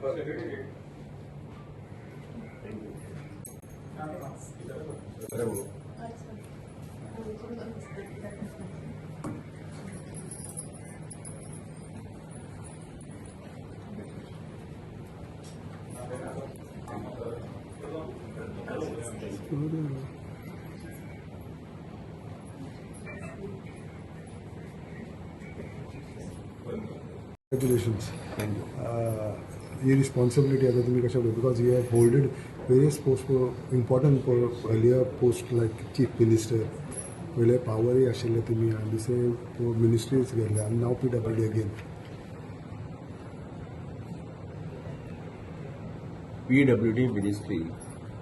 Congratulations. ही responsibility आता तुम्ही कशा, because you have holded various post, important earlier post like chief minister, वयले पावरय आशिल्ले तुमी आनी दुसरे मिनिस्ट्रीज गेल्ले आनी नाव PWD again. PWD ministry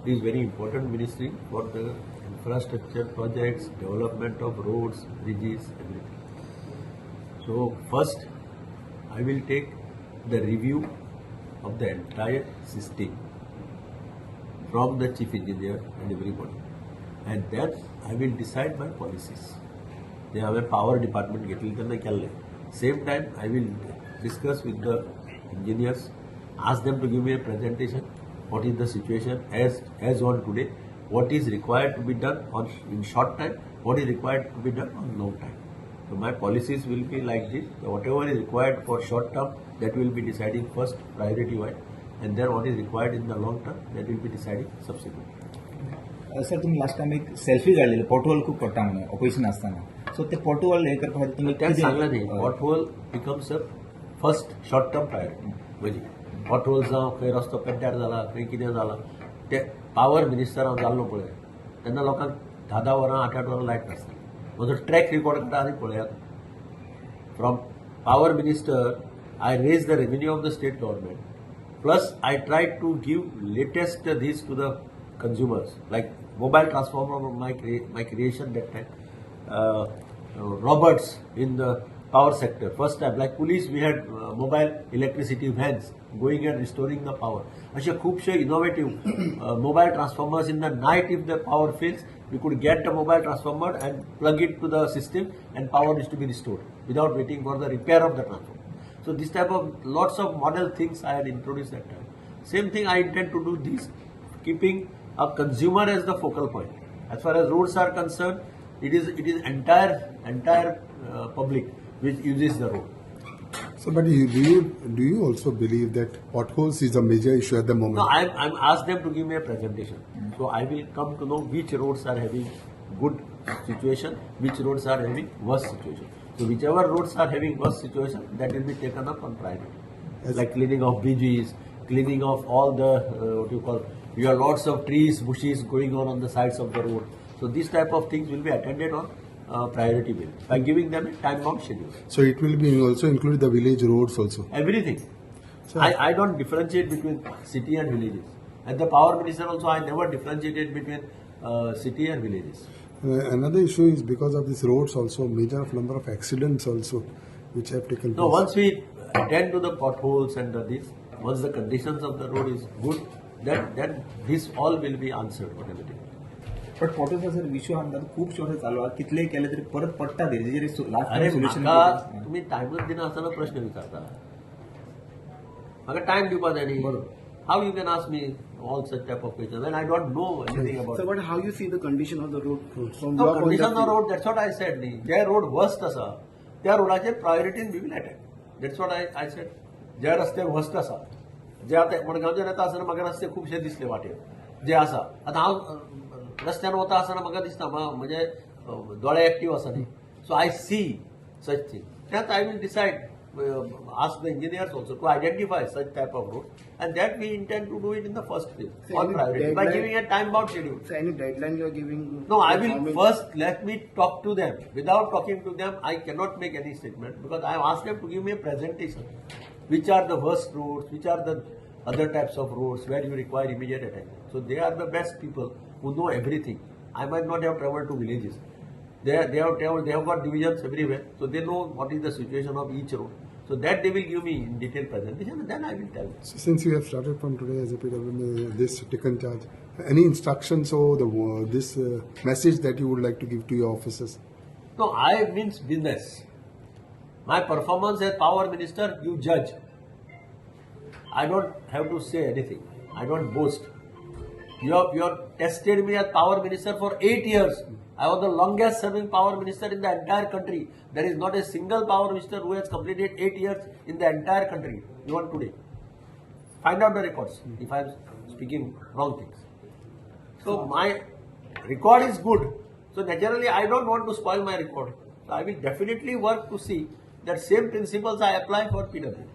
is very important ministry for the infrastructure projects, development of roads, bridges, everything. So first, I will take the review of the entire system from the chief engineer and everybody, and then I will decide my policies. ते हांवें power department घेतली तेन्ना केल्लें. Same time I will discuss with the engineers, ask them to give me a presentation, what is the situation as on today, what is required to be done on in short time, what is required to be done on long time. So my policies will be like this: whatever is required for short term, that will be deciding first priority wise, and then what is required in the long term, that will be deciding subsequently. Sir, तुम्ही last time एक selfie काढलेली, pothole खूप पडटा म्हणून opposition असताना, so ते pothole हे करपा खातीर तुमी त्यात सांगलं न्ही, pothole becomes a first short term priority. म्हणजे पॉटहोल जावं, खंय रस्तो पेड्ड्यार जाला, खंय कितें जाला, ते पावर मिनिस्टर हांव जाल्लो पळय तेन्ना लोकांक धा धा वरां, आठ आठ वरां लायट नासताली. म्हजो ट्रॅक रिकॉर्ड काडटा आनी पळयात. From power minister I raise the revenue of the state government, plus I try to give latest this to the consumers, like mobile transformer, my creation that time, robots in the power sector first time, like police, we had mobile electricity vans going and restoring the power. अशे खुबशे innovative mobile transformers, in the night if the power fails, we could get the mobile transformer and plug it to the system and power is to be restored without waiting for the repair of the transformer. So this type of lots of model things I had introduced that time. Same thing I intend to do this, keeping a consumer as the focal point. As far as roads are concerned, it is entire public which uses the road. So, but you, do you also believe that potholes is a major issue at the moment? No, I'm asked them to give me a presentation. So I will come to know which roads are having good situation, which roads are having worse situation. So whichever roads are having worse situation, that will be taken up on priority. Like cleaning of bridges, cleaning of all the what you call, you have lots of trees, bushes going on the sides of the road. So these type of things will be attended on priority basis by giving them a time bound schedule. So it will be also include the village roads also. Everything. So- I don't differentiate between city and villages. And the power minister also, I never differentiated between city and villages. Another issue is because of these roads also, major number of accidents also which have taken No, place. Once we attend to the potholes and the this, once the conditions of the road is good, then this all will be answered automatically. But पॉटहोलचा sir issue आमकां खूबशे वर्सां चालू आहा, कितलेय केले तरी परत पडटा ते, तेजेर लास्ट अरे सोल्युशन? म्हाका तुमी टायमच दिना आसतना प्रश्न विचारता. म्हाका टायम दिवपा जाय न्ही. बरोबर. How you can ask me all such type of question when I don't know anything about? So, but how you see the condition of the road from No, your point condition of of view? Road, that's what I said न्ही. जे road worst आसा त्या रोडाचेर प्रायोरिटीन we will attack. That's what I said. जे रस्ते worst आसा, जे आतां मडगांवच्यान येता आसतना म्हाका रस्ते खुबशे दिसले वाटेर जे आसा. आतां हांव रस्त्यान वता आसतना म्हाका दिसता, म्हजे दोळे एक्टीव आसा न्ही, so I see such thing. त्यात I will decide, ask the engineers also to identify such type of road, and that we intend to do it in the first phase So on any priority by deadline- giving a time bound schedule. So, any deadline you are giving? No, I for will farming? First let me talk to them. Without talking to them, I cannot make any statement because I have asked them to give me a presentation. Which are the worst roads, which are the other types of roads where you require immediate attention. So they are the best people who know everything. I might not have traveled to villages. They have traveled, they have got divisions everywhere, so they know what is the situation of each road. So that they will give me in detailed presentation and then I will tell them. So since you have started from today as a PWD, this taken charge, any instructions or the this message that you would like to give to your officers? No, I means business. My performance as power minister, you judge. I don't have to say anything. I don't boast. You have tested me as power minister for 8 years. I was the longest serving power minister in the entire country. There is not a single power minister who has completed 8 years in the entire country, even today. Find out the records if I am speaking wrong things. So my record is good. So naturally, I don't want to spoil my record. So I will definitely work to see that same principles I apply for PWD.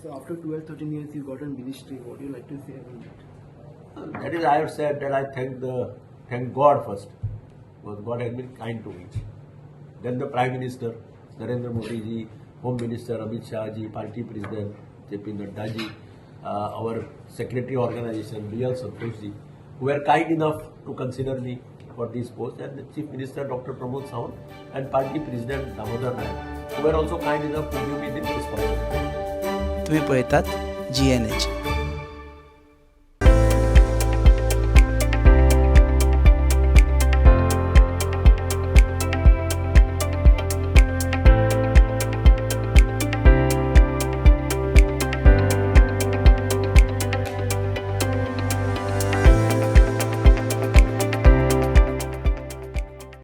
So after 12, 13 years, you got a ministry. What do you like to say about that? That is, I have said that I thank God first, because God has been kind to me. Then the Prime Minister Narendra Modi ji, Home Minister Amit Shah ji, Party President JP Nadda ji, our Secretary Organization BL Santosh ji, who were kind enough to consider me for this post, and the Chief Minister Dr. Pramod Sawant and Party President Damodar Naik, who were also kind enough to give me this responsibility. तुम्ही पळयतात GNH.